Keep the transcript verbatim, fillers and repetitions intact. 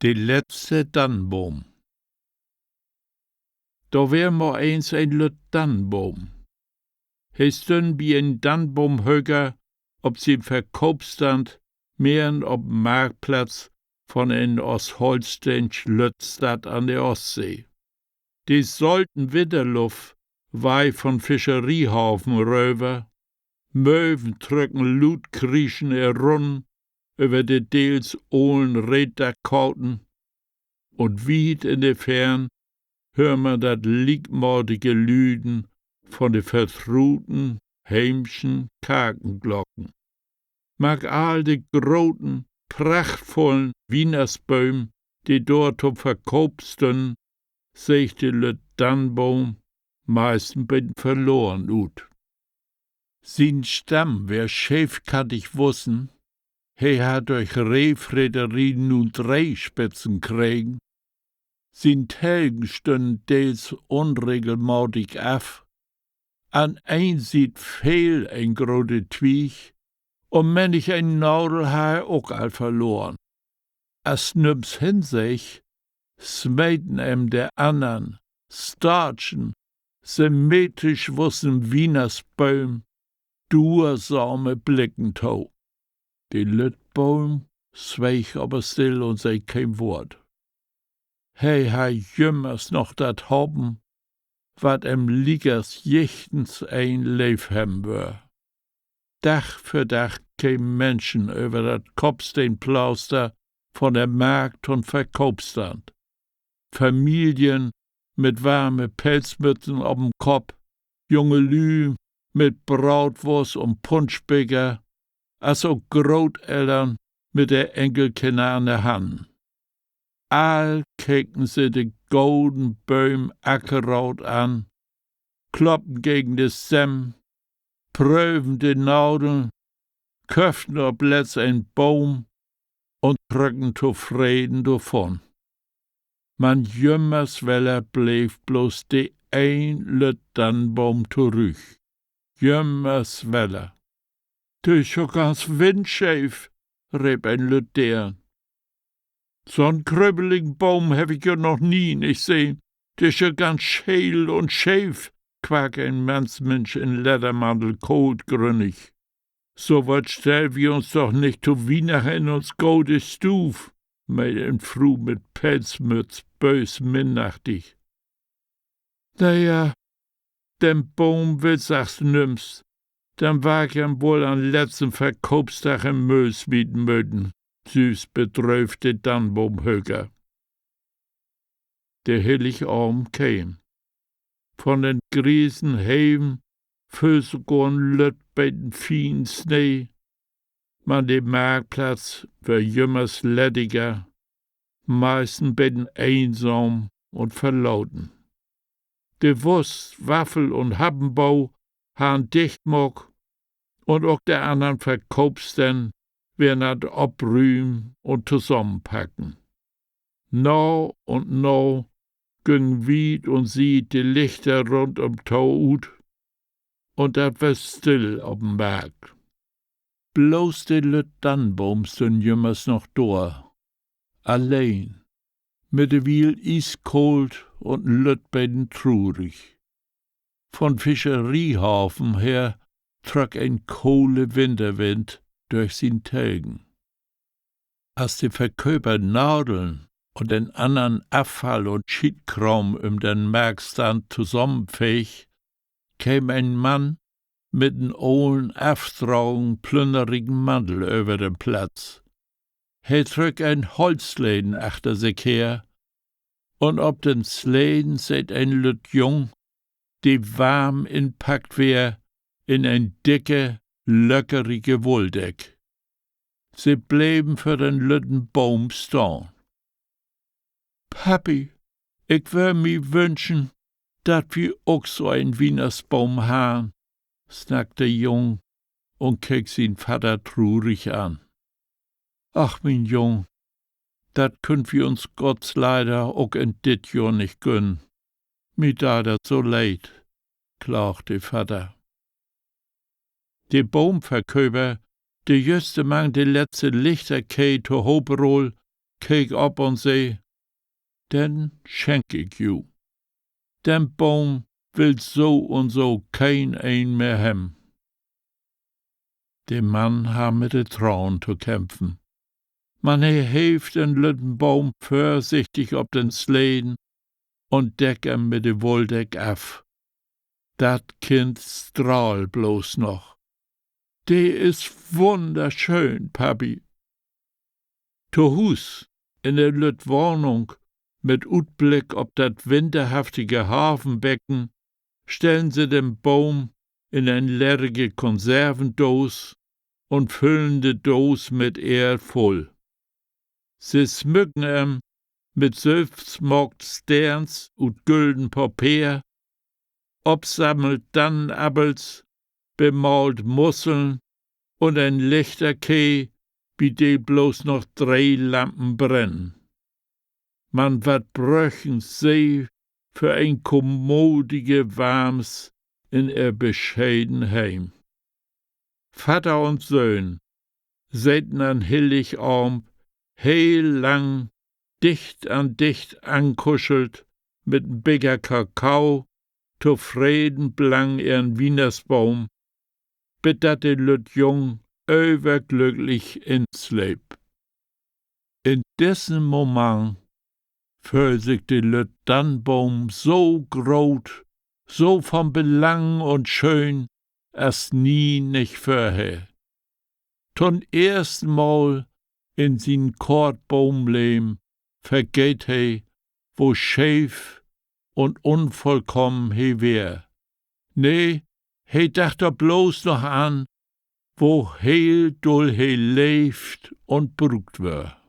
De letzte Dannboom. Dor weer mal eens en lütt Dannboom. He stünn bi en Dannboomhöker op sien Verkoopstand, merrn op Marktplatz von en oostholsteensch Lüttstadt an de Oostsee. De solten Winterluft weih von Fischereehaven röver, Möwen trücken luut krieschen ehr Runnen över de deels olen Reetdakkoten, un wiet in de Feern höör man dat liekmatige Lüden von de vertruten heemschen Karkenglocken. Mank all de groten, prachtvullen Wiehnachtsbööm, de dor to Verkoop stünnen, seeg de lütt Dannboom meist en beten verloren ut. Sien Stamm weer scheevkantig wussen, he harr dörch Rehfreteree nu dree Spitzen kregen. Sien Telgen stünnen deels unregelmatig af. An een Siet fehl en grote Twieg, un männig en Nadel harr he ok al verloren. As nüms hinseeg, smeten em de annern, staatschen, symmetrisch wussen Wiehnachtsbööm duersame Blicken to. De lütt Boom sweeg aver still un sä keen Woort. He harr jümmers noch dat Hapen, wat em liekers jichtens een leev hebben wöör. Dag för Dag kemen Minschen över dat Koppsteenplaaster von de Markt to'n Verkoopstand. Familien mit warme Pelzmützen op'n Kopp, junge Lüüd mit Braatwust un Punschbeker, as ok Grootöllern mit de Enkelkinner an de Hannen. All keken se de goden Bööm akkeraat an, kloppen gegen de Stämm, pröven de Nadeln, köfften op letzt en Boom un trücken tofreden dorvon. Man jümmers weller bleev bloots de een lütt Dannboom torüch. Jümmers weller. De is jo ganz windscheev, reep en lütt Deern. So'n krüppeligen Boom heff ik jo noch nie nich sehn. De is jo ganz scheel un scheev, quaak en Mannsminsch in Leddermantel koolgrünnig. So wat stellt wi uns doch nich to Wiehnachten in uns gode Stuuv, meen en Fru mit Pelzmütz böös minnachtig. Na ja, den Boom will sachs nüms, denn warr ik em woll an'n letzten Verkoopsdag in'n Müll smieten möten, süüfz bedröövt de Dannboomhöker. De Hilligavend keem. Von den griesen Heven föll sogor en lütt beten fienen Snee, man de Marktplatz weer jümmers leddiger, meist en beten eensam un verlaten. De Wust-, Waffel- un Happenboo harrn dicht maakt, un ok de annern Verkoopstänn weren an't Oprümen un Tosamenpacken. Na un na güngen wiet un siet de Lichter rundum to ut, un dat weer still op'n Markt. Bloots de lütt Dannboom stünn jümmers noch dor, alleen, middewiel ieskoolt un en lütt beten trurig. Von Fischereehaven her tröck en kole Winterwind dörch sien Telgen. As de Verköper Nadeln un den annern Affall un Schietkraam üm den Marktstand tosamenfeeg, keem en Mann mit en olen, afdragen, plünnerigen Mantel över den Platz. He tröck en Holtsleden achter sik her, un op den Sleden seet en lütt Jung, de warm inpackt weer in en dicke, löckerige Wulldeck. Se bleven vör den lütten Boom stahn. Pappi, ik wöör mi wünschen, dat wi ok so en Wiehnachtsboom harrn, snackt de Jung un keek sien Vadder trurig an. Ach, mien Jung, dat köönt wi uns gottsleider ok in dit Johr nich günnen. Mi deit dat so leed, klaagt de Vadder. De Boomverköper, de jüst mang de letzte Lichterkeed tohoop rull, keek op un sä: Den schenk ik ju. Den Boom will so un so keen een mehr hebben. De Mann harr mit de Tranen to kämpfen. Man he heev den lütten Boom vörsichtig op den Sleden un deck em mit de Wulldeck af. Dat Kind strahl blots noch: De is wunnerschöön, Papi. To Huus, in de lütt Wahnung mit Utblick op dat winterhaftige Hafenbecken, stellen se den Boom in en leddige Konservendoos un füllen de Doos mit Eer vull. Se smücken em mit sülvstmaakt Sterns ut gülden Papeer, opsammelt Dannenappels, bemaalt Musseln un en Lichterkee, bi de blots noch dree Lampen brennen. Man wat bröchen se för en kommodige Warms in ehr bescheden Heem. Vadder un Söhn seten an Hilligavend heel lang dicht an dicht ankuschelt mit en Beker Kakao tofreden blang ehren Wiehnachtsboom, bit dat de lütt Jung överglücklich insleep. In dissen Moment föhl sik de lütt Dannboom so groot, so von Belang un schöön as nie nich vörher. To'n eersten Mal in sien kort Boomleven vergeet he, wo scheef un unvullkamen he weer. Nee, he dacht dor blots noch an, wo heel dull he leevt un bruukt wöör.